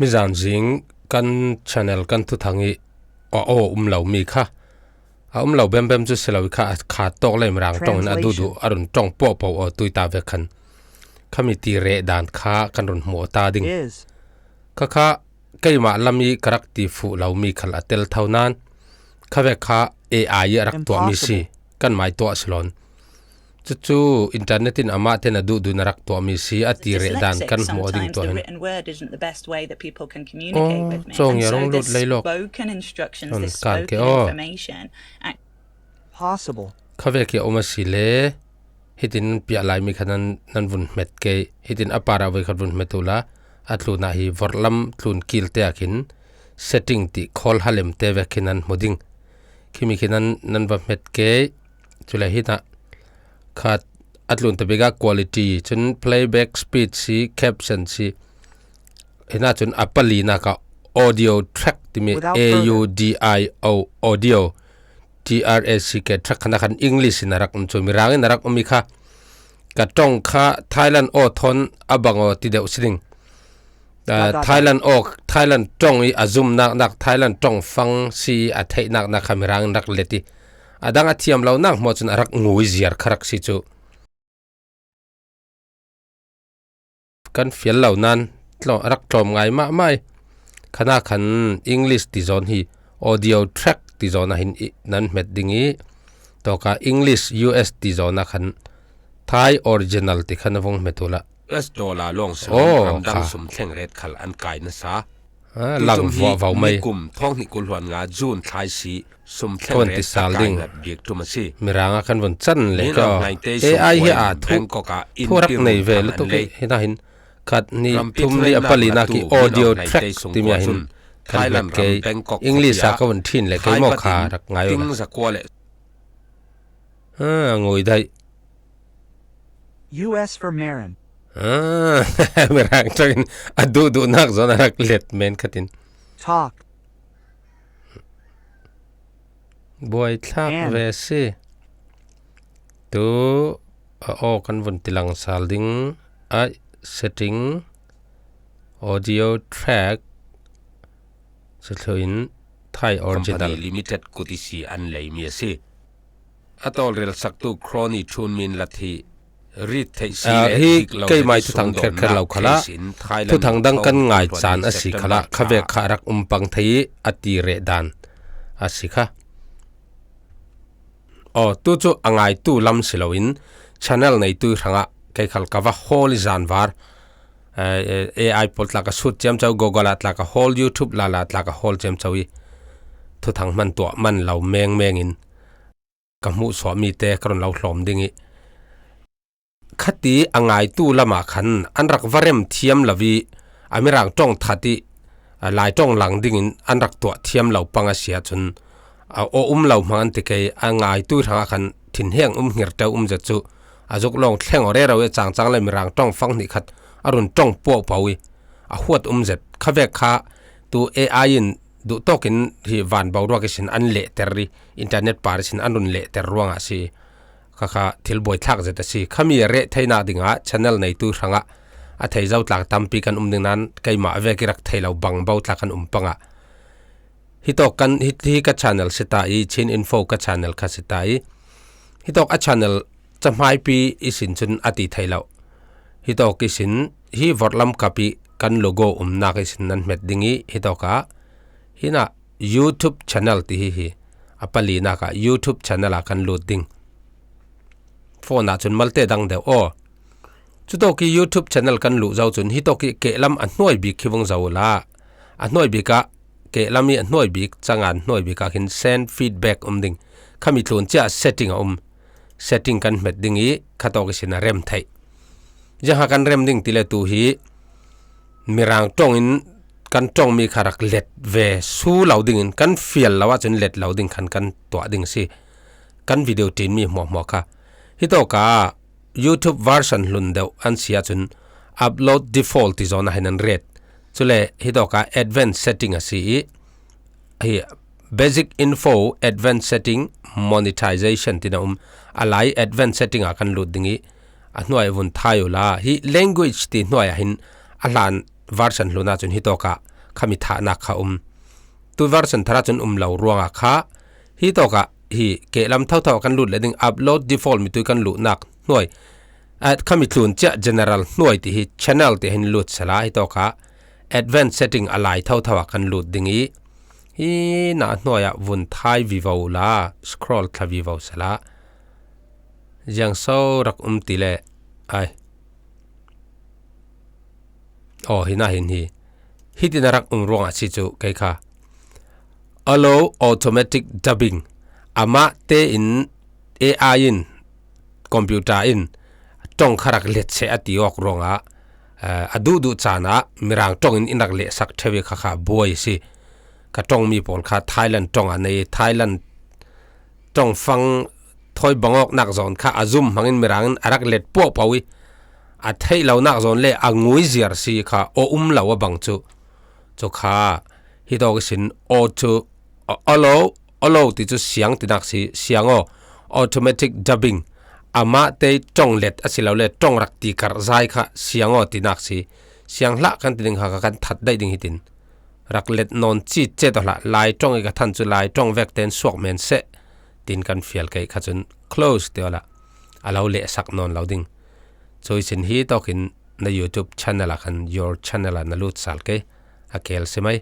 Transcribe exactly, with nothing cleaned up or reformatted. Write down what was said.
Mi zan zing kan channel kan thuthang i a aw um lo mi kha. A um lo bem bem chu si lo i kha, a kha tawk lei Mirang ṭawng in a duhduh a run ṭawng pawh pawh aw tui ta vek khan. Khami ti reh dan kha kan run hmuh ta ding. Kha kha keimah lam i ka rak ti fuh lo mi khal a tel tho nan. Kha vek kha A I a rak tuah mi si. Kan mai tuah si lawn. Chu chu internet in amah ten a duhduh in a rak tuah mi si a ti reh dan kan hmuh ding tuah hin. Aw, chawng i a rung lut lei lawk. Kan ke aw. Kha vek i a um a si le. Hitin piah lai mi kha nan, nan vun hmet kei. Hitin a par a voi khat vun hmet uh la. A tlun ah hi vorh lam tlun kil te a khin setting tih khawl ha lem te vek khin nan hmu ding. Khimi khi nan, nan va hmet kei. Chule hina khat a tlun ta bik a quality, chun playback speed si, caption si. Hina chun a palina kha audio track timi, A U D I O, audio, T R A C K, track khana khan English in a rak um chu, Mirang in a rak um i kha. Ka ṭawng kha Thailand aw thawn a bang aw ti deuh si ding. Ah, Thailand aw, Thailand ṭawng i a zum nak nak, Thailand ṭawng fang si a theih nak nak kha Mirang in rak let i. A dang a thiam lo nak hmuah chun a rak ngui ziar kha rak si chu. Kan fial lo nan, tlaw-, a rak tlawm ngai mahmah i. Khana khan English ti zawn hi audio track ti zawn a hin i nan hmet ding i. Tawka English U S ti zawn a khan Thai original ti khan a vong hmet uh la. U S dollar lawng se, aw, ram dang kha. Sum thleng ret khal an kai nasa. Ah, lang vuah vau mai. Kum thawng hnih kul hluan nga June thlai si sum thleng ret khal kai ngat bik tum a si. Mirang a kan vun chan le ka. A I hi a thu, thu rak nei ve lutuk i. Hina hin khat ni thum ni a palina ki audio track timi a hin kan hmet kei. English a ka vun thin le kei maw kha rak ngai uh la. Ah, ngui dai. U S for Marin. Ah, Mirang ṭawng in a duhduh nak zawn a rak let men khatin. Talk. Buai thlak ve si. Tu a aw kan vun tilang sal ding a setting audio track. Chutluin Thai original. Company Limited kuti si an lei mi a si. A tawlrel saktu Crony Chun Min Lat hi rit theih si le hi dik lo keimai le thuthang kher kher lo khala. Thuthang dang kan ngai chan a si khala. Kha vek kha rak um pang thei a ti reh dan a si kha. Aw, tu chu a ngaitu lam si loin channel neitu hrangah kei khal ka va hawl i zanvar. Eh, eh, A I pawl tla ka sut ciamco, Google ah tla ka hawl, YouTube lala tla ka hawl ciamco i thuthang hman tuah man lo meng mengin ka hmuh suah mite ka run lo hlawm ding i. Khati a ngaitu lamah khan an rak va rem thiam lo i, a Mirang ṭawng that i, a Lai ṭawng lang dingin an rak tuah thiam lo pang a si ahcun, a aw um lo hmang an ti kei, a ngaitu hrangah khan thinheng um, ngirteu um zet cu a zuk lawng thleng aw rero i, a cangcang le Mirang ṭawng fang hnih khat a run ṭawng puahpau i, a huat um zet. Kha vek kha tu A I in duhtawkin hi van boruak ihsin an lehter i, internet par ihsin an run lehter ruangah a si. Kha kha thil buaithlak zet a si. Khami a reh theinak dingah channel neitu hrangah a thei zo tlak tampi kan um ding nan keimah a vek i rak thei lo bang bo tlak kan um pangah. Hitawk kan, hi, hi ka channel si ta i, Chin Info ka channel kha si ta i. Hitawk a channel cahmaipi ihsin cun a ti thei lo. Hitawk ihsin hi vorhlam kap i kan logo umnak ihsin nan hmet ding i, hitawkah hinah YouTube channel ti hi hi. A palinak ah YouTube channel ah kan lut ding. Phone ah cun malte dang deuh aw. Cutawk i YouTube channel kan luh zo cun hitawk i kehlam a hnuai bik khi vung zo uhla. A hnuai bik ah kehlam i a hnuai bik canga hnuai bik ah khin send feedback um ding. Khami tlun cia setting a um. Setting kan hmet ding i khatawk ihsin a rem theih. Ziangha kan rem ding ti le tu hi Mirang ṭawng in kan ṭawng mi kha rak let ve su lo dingin kan fial lo ahcun let lo ding khan kan tuah ding a si. Kan video ṭin mi hmuahhmuah kha. Hitawkah YouTube version hlun deuh an si ahcun upload default ti zawn ah hin an ret. Cule hitawkah advanced setting a si i, hi basic info, advanced setting, monetization tina um. A lai advanced setting ah kan lut ding i a hnuai vun thai uhla hi language ti hnuai ah hin a hlan version hlun ahcun hitawkah khami thahnak kha um. Tu version thara cun um lo ruangah kha hi tawkah hi kehlam thotho kan lut le ding, upload default mi tui kan luhnak hnuai, ah, khami tlun ciah general hnuai ti hi channel ti hin lut sala hi tawkah advanced setting a lai thotho ah kan lut ding i hi na hnuai ah vun thai vivo la scroll thla vivo sala. Ziang so rak um ti le ai. Aw, hi na hin hi. Hitin a rak um ruangah si cu kei kha. Allo automatic dubbing. Amah te in A I in, computer in ṭong kha rak let seh a ti awk ruangah, eh, a duhduh caan ah Mirang ṭong in in rak lehsak ṭheu i kha kha buai a si. Ka ṭongmi pawl kha Thailand ṭong ah nei, Thailand ṭongfang thawi bangawknak zawn kha a zum hmangin Mirang in a rak let puahpau i a theih lonak zawn le a ngui ziar si kha aw um lo a bang cu. Cu kha hi tawk ihsin aw cu, aw lo, aw lo ti cu siang tinak si, siang aw, automatic dubbing. Amah te ṭong let asilole ṭong rak ti karh zai kha siang aw tinak si. Siang hlah kan ti ding kha, kha kan that daih ding hitin. Rak let nawn cit cet aw hlah, Lai ṭong i ka than cu Lai ṭong vek tein suak men seh, tin kan fial kei kha cun close ti aw lah, a lo lehsak nawn lo ding. Cu ihsin hi tawkin na YouTube channel ah khan, your channel ah na lut sal kei, a keel si mai.